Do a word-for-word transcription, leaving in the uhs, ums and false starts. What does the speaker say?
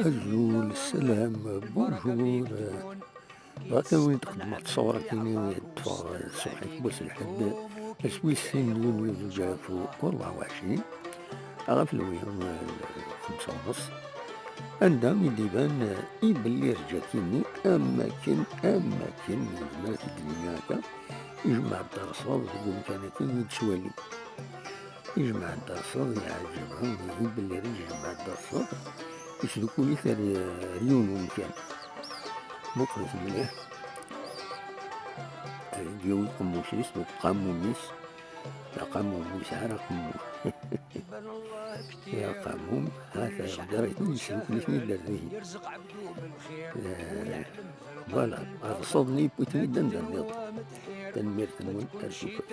Azul, ssalam, bonjour. Bɣiɣ ad wen-d-qeddmeɣ ttṣawṛa-kini i d-ṭṭfeɣ ṣṣbeḥ-ik n wass n lḥedd, ass wis sin n yunyu zuǧ alaf u rebɛa u ɛecrin, ɣef lwi, eh, xemsa u nṣ, anda i d-iban, eh, i belli rrǧa-kini am akken, am akken, nezmer ad t-id-nini akka, ijmeɛ-d rrṣaḍ deg umkan-agi i d-ttwalin. Ijmeɛ-d rrṣaḍ, yeɛǧeb-aɣ, i belli rrǧa ijmeɛ-d rrṣaḍ, isdukul-it ar, ar yiwen umkan. Muqlet mliḥ. Ad d-yawi aqemmuc-is, d aqamum-is. D aqamum, ur yesɛi ara aqemmuc. Ya aqamum, ha-t-a iɣder-iten, yesdukkel-iten-id ar dihin. Eh, voilà, rrṣaḍ-nni yewwi-ten-id anda nniḍen. Tanemmirt-nwen, ar tufat.